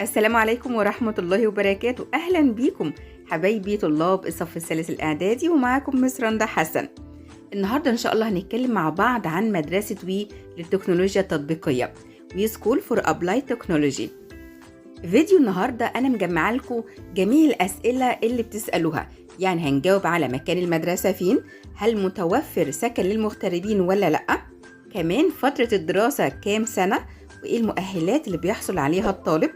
السلام عليكم ورحمة الله وبركاته. أهلا بيكم حبايبي طلاب الصف الثالث الإعدادي، ومعاكم مس رندا حسن. النهاردة إن شاء الله هنتكلم مع بعض عن مدرسة وي للتكنولوجيا التطبيقية، WE School for Applied Technology. فيديو النهاردة أنا مجمعة لكم جميع الأسئلة اللي بتسألوها، يعني هنجاوب على مكان المدرسة فين، هل متوفر سكن للمغتربين ولا لأ، كمان فترة الدراسة كام سنة، وإيه المؤهلات اللي بيحصل عليها الطالب،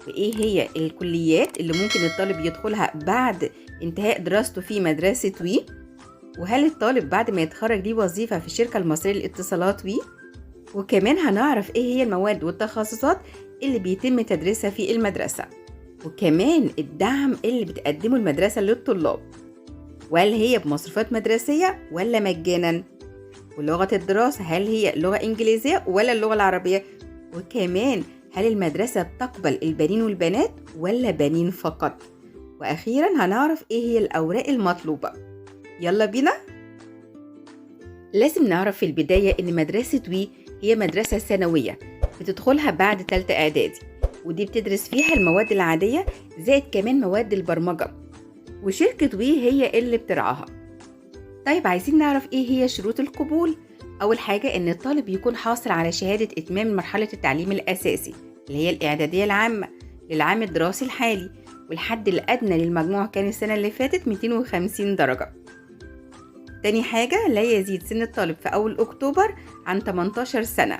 وإيه هي الكليات اللي ممكن الطالب يدخلها بعد انتهاء دراسته في مدرسة وي، وهل الطالب بعد ما يتخرج ليه وظيفة في الشركة المصرية للاتصالات وي، وكمان هنعرف إيه هي المواد والتخصصات اللي بيتم تدريسها في المدرسة، وكمان الدعم اللي بتقدمه المدرسة للطلاب، وهل هي بمصروفات مدرسية ولا مجانا، ولغة الدراسة هل هي لغة إنجليزية ولا اللغة العربية، وكمان هل المدرسة بتقبل البنين والبنات ولا بنين فقط، وأخيرا هنعرف إيه هي الأوراق المطلوبة. يلا بينا. لازم نعرف في البداية إن مدرسة وي هي مدرسة ثانوية بتدخلها بعد تالتة إعدادي، ودي بتدرس فيها المواد العادية زائد كمان مواد البرمجة، وشركة وي هي اللي بترعاها. طيب، عايزين نعرف إيه هي شروط القبول. أول حاجة إن الطالب يكون حاصل على شهادة إتمام مرحلة التعليم الأساسي اللي هي الإعدادية العامة للعام الدراسي الحالي، والحد الأدنى للمجموع كان السنة اللي فاتت 250 درجة. تاني حاجة، لا يزيد سن الطالب في أول أكتوبر عن 18 سنة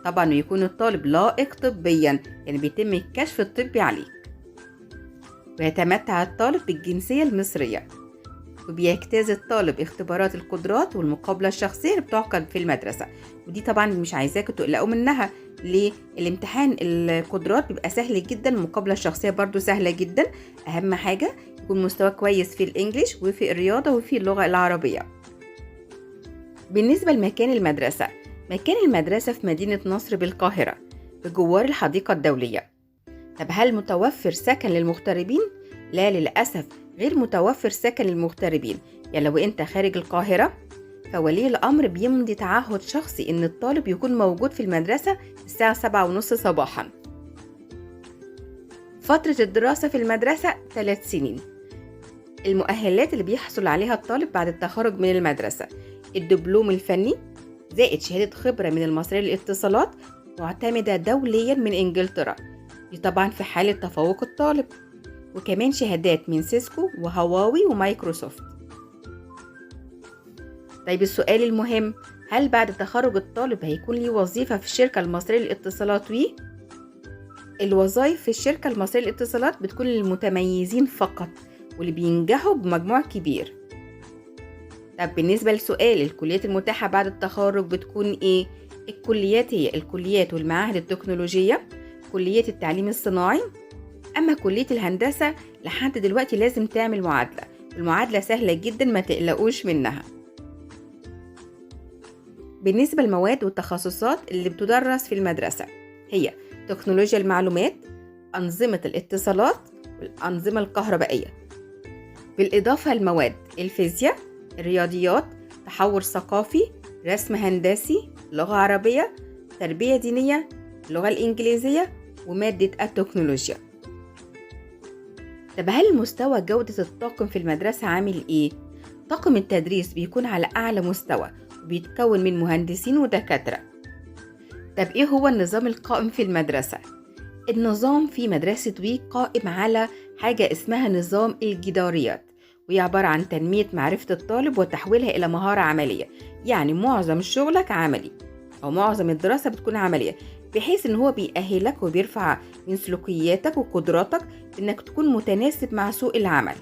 طبعا، ويكون الطالب لائق طبيا، يعني بيتم الكشف الطبي عليه، ويتمتع الطالب بالجنسية المصرية، وبيجتاز الطالب اختبارات القدرات والمقابلة الشخصية اللي بتعقد في المدرسة. ودي طبعا مش عايزاكم تقلقوا منها. ليه؟ الامتحان القدرات بيبقى سهل جدا، المقابلة الشخصية برضو سهلة جدا. أهم حاجة يكون مستوى كويس في ال English وفي الرياضة وفي اللغة العربية. بالنسبة لمكان المدرسة، مكان المدرسة في مدينة نصر بالقاهرة بجوار الحديقة الدولية. طب هل متوفر سكن للمغتربين؟ لا، للأسف غير متوفر سكن للمغتربين. يعني لو أنت خارج القاهرة فولي الأمر بيمضي تعهد شخصي إن الطالب يكون موجود في المدرسة الساعة 7:30 صباحا. فترة الدراسة في المدرسة 3 سنين. المؤهلات اللي بيحصل عليها الطالب بعد التخرج من المدرسة: الدبلوم الفني زائد شهادة خبرة من المصرية للاتصالات معتمدة دوليا من إنجلترا، دي طبعا في حالة تفوق الطالب، وكمان شهادات من سيسكو وهواوي ومايكروسوفت. طيب، السؤال المهم: هل بعد تخرج الطالب هيكون ليه وظيفة في الشركة المصرية للاتصالات وي؟ الوظائف في الشركة المصرية للاتصالات بتكون للمتميزين فقط واللي بينجحوا بمجموع كبير. طب بالنسبة لسؤال الكليات المتاحة بعد التخرج بتكون ايه؟ الكليات هي الكليات والمعاهد التكنولوجية، كلية التعليم الصناعي. أما كلية الهندسة لحد دلوقتي لازم تعمل معادلة. المعادلة سهلة جدا، ما تقلقوش منها. بالنسبة للمواد والتخصصات اللي بتدرس في المدرسة هي تكنولوجيا المعلومات، أنظمة الاتصالات، والأنظمة الكهربائية، بالإضافة لمواد الفيزياء، الرياضيات، تحور ثقافي، رسم هندسي، لغة عربية، تربية دينية، اللغة الإنجليزية، ومادة التكنولوجيا. طب هل مستوى جودة الطاقم في المدرسة عامل إيه؟ طاقم التدريس بيكون على أعلى مستوى وبيتكون من مهندسين ودكاترة. طب إيه هو النظام القائم في المدرسة؟ النظام في مدرسة وي قائم على حاجة اسمها نظام الجداريات، وهي عبارة عن تنمية معرفة الطالب وتحويلها إلى مهارة عملية. يعني معظم شغلك عملي أو معظم الدراسة بتكون عملية، بحيث إن هو بيأهلك وبيرفع من سلوكياتك وقدراتك إنك تكون متناسب مع سوق العمل.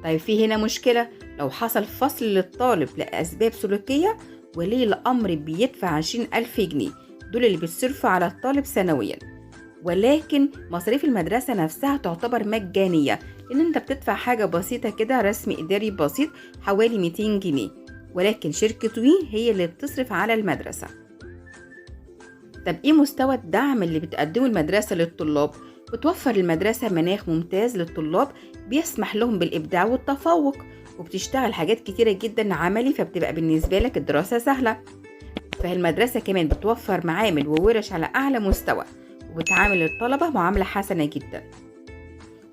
طيب، في هنا مشكلة: لو حصل فصل للطالب لأسباب سلوكية، ولي الأمر بيدفع 20,000 جنيه، دول اللي بيتصرفوا على الطالب سنويا، ولكن مصاريف المدرسة نفسها تعتبر مجانية، لأن أنت بتدفع حاجة بسيطة كده، رسم إداري بسيط حوالي 200 جنيه، ولكن شركة وي هي اللي بتصرف على المدرسة. طب إيه مستوى الدعم اللي بتقدمه المدرسة للطلاب؟ بتوفر المدرسة مناخ ممتاز للطلاب بيسمح لهم بالإبداع والتفوق، وبتشتغل حاجات كتيرة جدا عملي، فبتبقى بالنسبة لك الدراسة سهلة. فالمدرسة كمان بتوفر معامل وورش على أعلى مستوى، وبتعامل الطلبة معاملة حسنة جدا.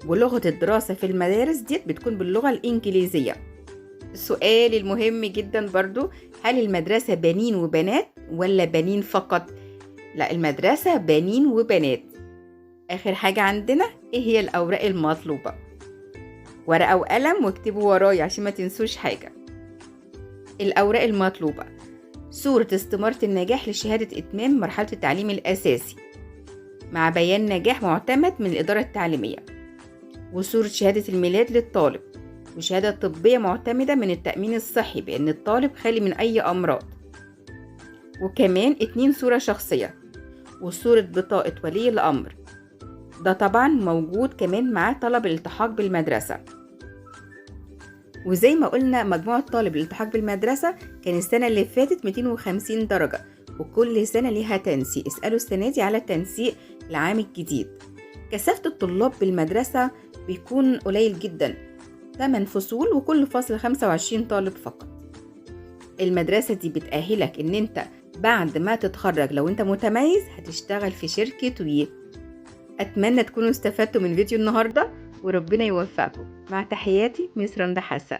ولغة الدراسة في المدارس ديت بتكون باللغة الإنجليزية. السؤال المهم جدا برضو، هل المدرسة بنين وبنات ولا بنين فقط؟ لا، المدرسة بنين وبنات. آخر حاجة عندنا، إيه هي الأوراق المطلوبة؟ ورقة وقلم واكتبوا ورايا عشان ما تنسوش حاجة. الأوراق المطلوبة: صورة استمارة النجاح لشهادة إتمام مرحلة التعليم الأساسي مع بيان نجاح معتمد من الإدارة التعليمية، وصورة شهادة الميلاد للطالب، وشهادة طبية معتمدة من التأمين الصحي بأن الطالب خالي من أي أمراض، وكمان 2 صورة شخصية، وصورة بطاقة ولي الأمر. ده طبعا موجود كمان مع طلب الالتحاق بالمدرسة. وزي ما قلنا مجموع الطالب للالتحاق بالمدرسة كان السنة اللي فاتت 250 درجة، وكل سنة ليها تنسيق. اسألوا السنة دي على التنسيق العام الجديد. كثافة الطلاب بالمدرسة بيكون قليل جدا، 8 فصول وكل فصل 25 طالب فقط. المدرسة دي بتأهلك ان انت بعد ما تتخرج لو انت متميز هتشتغل في شركة وي. أتمنى تكونوا استفدتوا من فيديو النهاردة، وربنا يوفقكم. مع تحياتي مس رندا حسن.